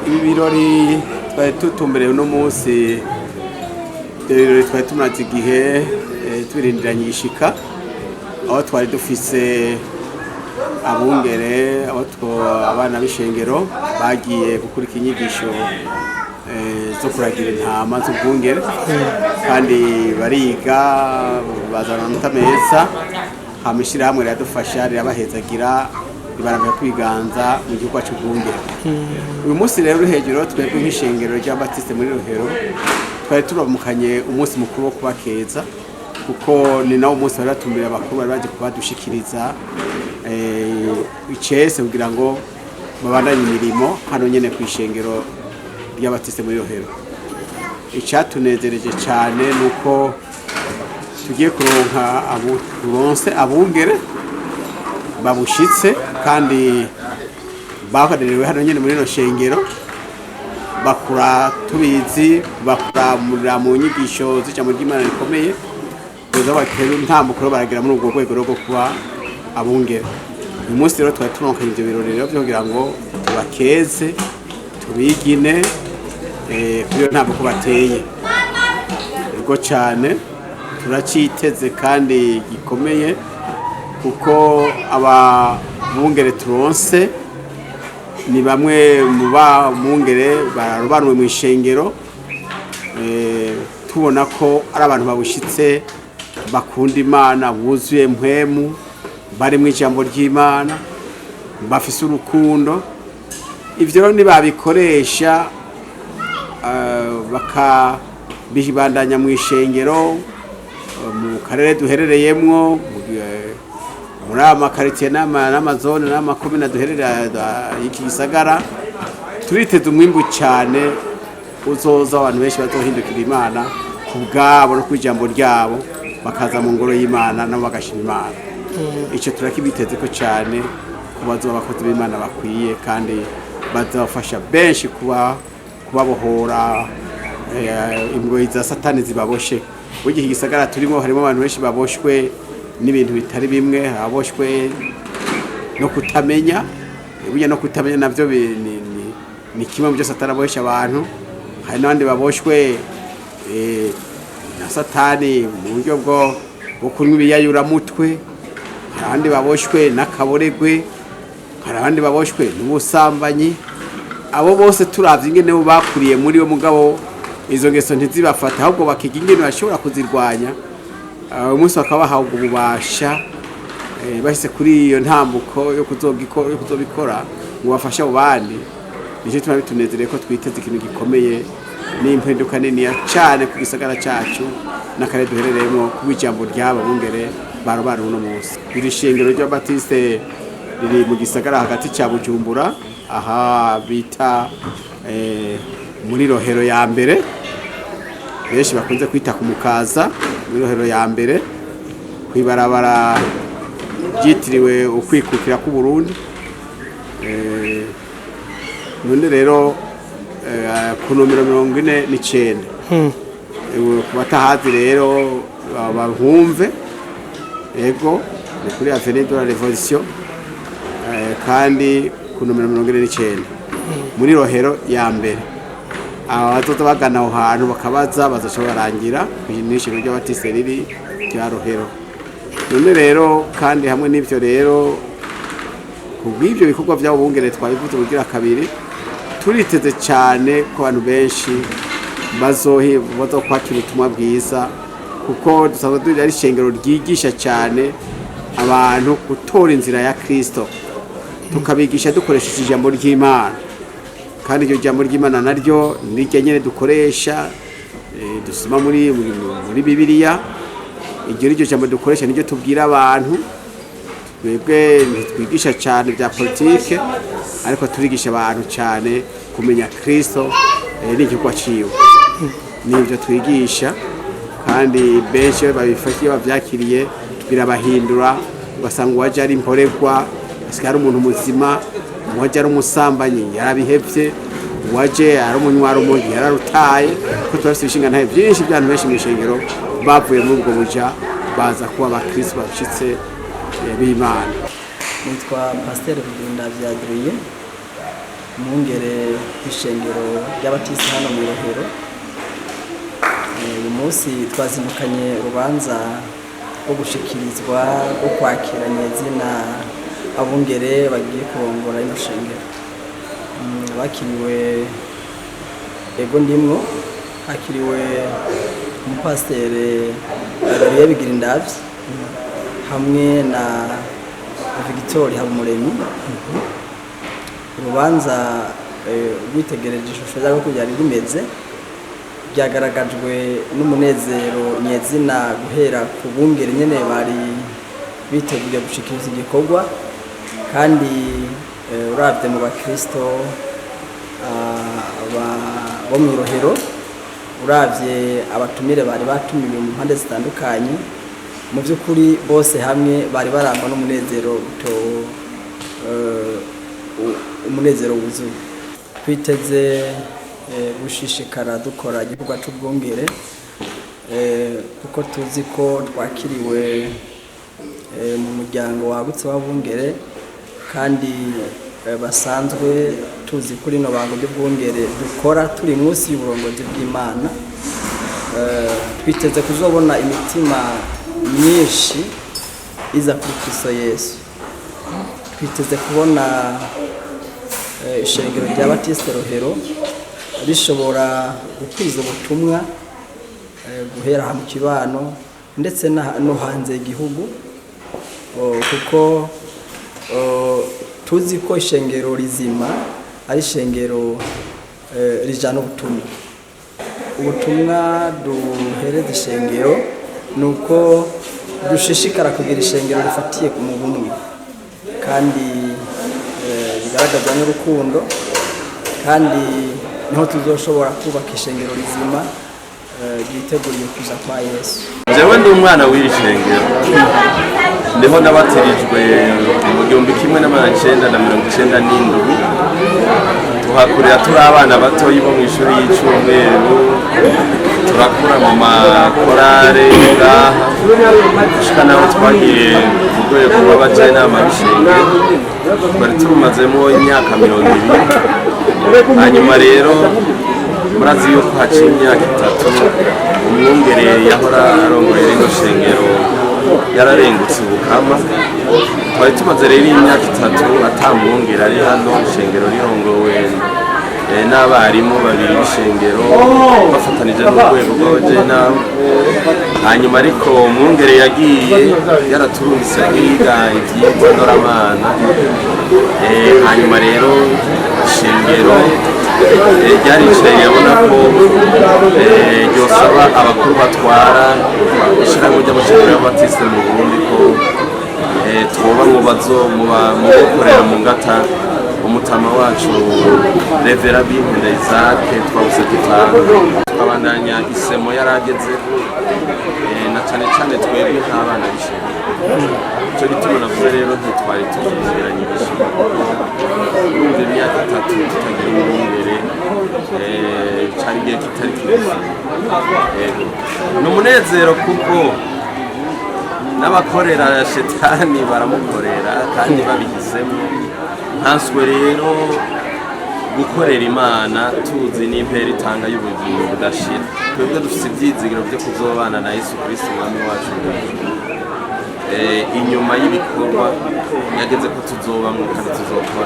Ibi birori twari tutumbereye uno munsi, ibyo birori twari tumaze igihe tubirindiranye igishika, aho twari dufise abungere, aho abana b'ishengero bagiye gukurikira inyigisho zo kuragira intama z'ubwungere, kandi bariga bazana amanota meza. Hama ishirahamwe riradufasha, rirabahezagira, ribarambika kw'ibiganza mu gikorwa c'ubwungere. Uyu munsi rero uri hejuru, twebwe nk'ishengero rya Batiste muri Rohero twari turamukanye umunsi mukuru wo kubakeza, kuko ni nawo munsi bari batumiriye abakuru bari baje kubadushikiriza icese kugira ngo babandanye imirimo hano nyene ku ishengero ry'Abatiste muri Rohero. Icatunezereje cyane ni uko tugiye kuronka turonse abungere babushitse kandi bakorerewe hano nyene muri rino shengero, bakura tubizi, bakura mu nyigisho z'ijambo ry'Imana rikomeye, kugeza aho batera intambuko rero baragera muri ubwo rwego rwo kuba abungere. Uyu munsi rero twari turonkanye ivyo birori rero vyo kugira ngo tubakeze, tubigine kuri iyo ntambuko bateye. Ubwo cyane turaciteze kandi gikomeye, kuko abungere turonse ni bamwe mu bungere barobanuwe mu ishengero, tubona ko ari abantu babushitse, bakunda Imana, buzuye mpwemu, bari mu ijambo ry'Imana, bafise urukundo. Ivyo rero nibabikoresha bakabibandanya mu ishengero, mu karere duherereyemwo, muri aya makaritsiye n'amazone n'amakomine duherereye iki gisagara, turiteze umwimbu cyane uzoza, abantu benshi bazohindukira Imana ku bwabo no ku ijambo ryabo, bakaza mu ngoro y'Imana nabo bagashima Imana. Icyo turakibiteze ko cyane, ko bazoba abakozi b'Imana bakwiye kandi bazafasha benshi kuba kubabohora ingoyi za Satani zibaboshe. Burya iki gisagara turimo harimo abantu benshi baboshwe n'ibintu bitari bimwe, aboshwe no kutamenya. Burya no kutamenya navyo ni kimwe mu byo Satani abohesha abantu. Hari n'abandi baboshwe na Satani mu buryo bwo kunywa ibiyayuramutwe, hari abandi baboshwe n'akaboregwe, hari abandi baboshwe n'ubusambanyi. Abo bose turavye ingene bo bakuriye muri we, mugabo izo ngeso ntizibafata, ahubwo bakiga ingene bashobora kuzirwanya. Uyu munsi bakaba bahabwa ububasha, bashyize kuri iyo ntambuko yo kuzobikora ngo bafashe abo bandi. Nicyo gituma bitunezereye ko twiteze ikintu gikomeye n'impinduka niniya cyane ku gisagara cyacu n'akarere duherereyemo, kuba ijambo ry'aba bungere barobana uno munsi. Iri shengero rya Batiste riri mu gisagara hagati cya Bujumbura, aha bita muri Rohero ya mbere, benshi bakunze kwita ku Mukaza, muri Rohero ya mbere, kw'ibarabara ryitiriwe ukwikukira k'Uburundi. None rero ku nomero 49. Ku batahazi rero bahumve, ego, ni kuri avenue de la Révolution, kandi ku nomero 49 muri Rohero ya mbere. Aba bazoza bagana aho hantu bakabaza, bazoca barangira n'ishengero ry'Abatiste riri rya Rohero. None rero kandi hamwe n'ivyo rero, kubw'ibyo bikorwa by'abo bungere twabivuze kugira kabiri, turiteze cyane ko abantu benshi bazokwakira ubutumwa bwiza, kuko dusanzwe turi ari ishengero ryigisha cyane abantu gutora inzira ya Kristo, tukabigisha dukoresheje ijambo ry'Imana. Kandi iryo jambo ry'Imana naryo niryo nyene dukoresha, dusoma muri Bibiliya. Iryo niryo jambo dukoresha, niryo tubwira abantu. Twebwe ntitwigisha cyane bya politike, ariko turigisha abantu cyane kumenya Kristo n'igikorwa ciwe. Nibyo twigisha, kandi benshi iyo babifashe, iyo bavyakiriye, birabahindura, ugasanga uwaje ari imboregwa asigaye ari umuntu muzima, uwaje ari umusambanyi yarabihevye, uwaje ari umunywarumogi yararutaye, kuko turafise ibishingantahe byinshi by'abantu benshi mw'ishengero bavuye muri ubwo buja baza kuba abakristo bashitse b'Imana. Nitwa Pasiteri Rugindavyi Adrien. Umwungere w'ishengero ry'abatisi hano mu Rohero. Uyu munsi twazindukanye urubanza rwo gushikirizwa, rwo kwakiranya izina abungere bagiye kurongora ino shengero. Bakiriwe, ego ndimwo, hakiriwe umupasiteri Adrien Bigirindavyi hamwe na Victoire Habumuremyi. Urubanza, witegereje ishusho ryarwo uko ryari rimeze, byagaragajwe n'umunezero nyezina guhera ku bungere nyene bari biteguye gushikiriza igikorwa, kandi uravye mu bakristo bo mu Rohero, uravye abatumire bari batumiwe mu mpande zitandukanye, mu by'ukuri bose hamwe bari barangwa n'umunezero umunezero wuzuye. Twiteze gushishikara dukora igikorwa c'ubwungere, kuko tuzi ko twakiriwe mu muryango wagutse w'abungere, kandi basanzwe tuzi ko rino bango ry'ubwungere dukora turi munsi y'uburongozi bw'Imana. Twiteze kuzobona imitima myinshi iza kuri Kristo Yesu. Twiteze kubona ishengero rya Batiste Rohero rishobora gukwiza ubutumwa guhera aha mu kibano ndetse no hanze y'igihugu, kuko tuzi ko ishengero rizima ari ishengero rijana ubutumwa. Ubutumwa duhereza ishengero ni uko dushishikara kugira ishengero rifatiye mu bumwe, kandi rigaragazwa n'urukundo, kandi niho tuzoshobora kubaka ishengero rizima ryiteguriye kuza kwa Yesu. Jewe ndi umwana w'iri shengero, niho nabatirijwe mu 1997. Tuhakurira turi abana batoyi bo mu ishuri y'icumweru, turakura mu makorare ngaha gushika naho twagiye mu rwego rw'abajyanama b'ishengero. Twari turumazemo imyaka 20. Hanyuma rero murazi yuko haciye imyaka 3 umwungere yahora arongoye rino shengero yararengutse ubukama. Twari tumaze rero imyaka 3 ata mwungere ari hano, ishengero rirongowe n'abarimu babiri b'ishengero bafatanije n'urwego rw'abajyanama. Hanyuma ariko umwungere yagiye yaraturungitse kwiga ivyigwa ndoramana. Hanyuma rero ishengero ryaricaye rirabona ko ryosaba abakuru batwara ishirahamwe ry'amashengero y'ababatiste mu Burundi ko twoba mu bazo mu bokorera mu ngata umutama wacu Revera Bimpenda Isaac twabuze dutaha, tukabandanya isemo yaragezeho, na cane cane twebwe nk'abana b'ishengero. Ico gituma navuze rero ntitwari tukigeranyirije, kuko urumva imyaka 3 tutagira umwungere, cari igihe kitari kigufi. Yego, ni umunezero kuko n'abakorera shetani baramukorera kandi babihisemo. Nkanswe rero gukorera Imana tuzi n'impera itanga y'ubugingo budashira. Twebwe dufite ibyizigiro byo kuzobana na Yesu Kristo umwami wacu inyuma y'ibikorwa yageze ko tuzobamwo kandi tuzokora.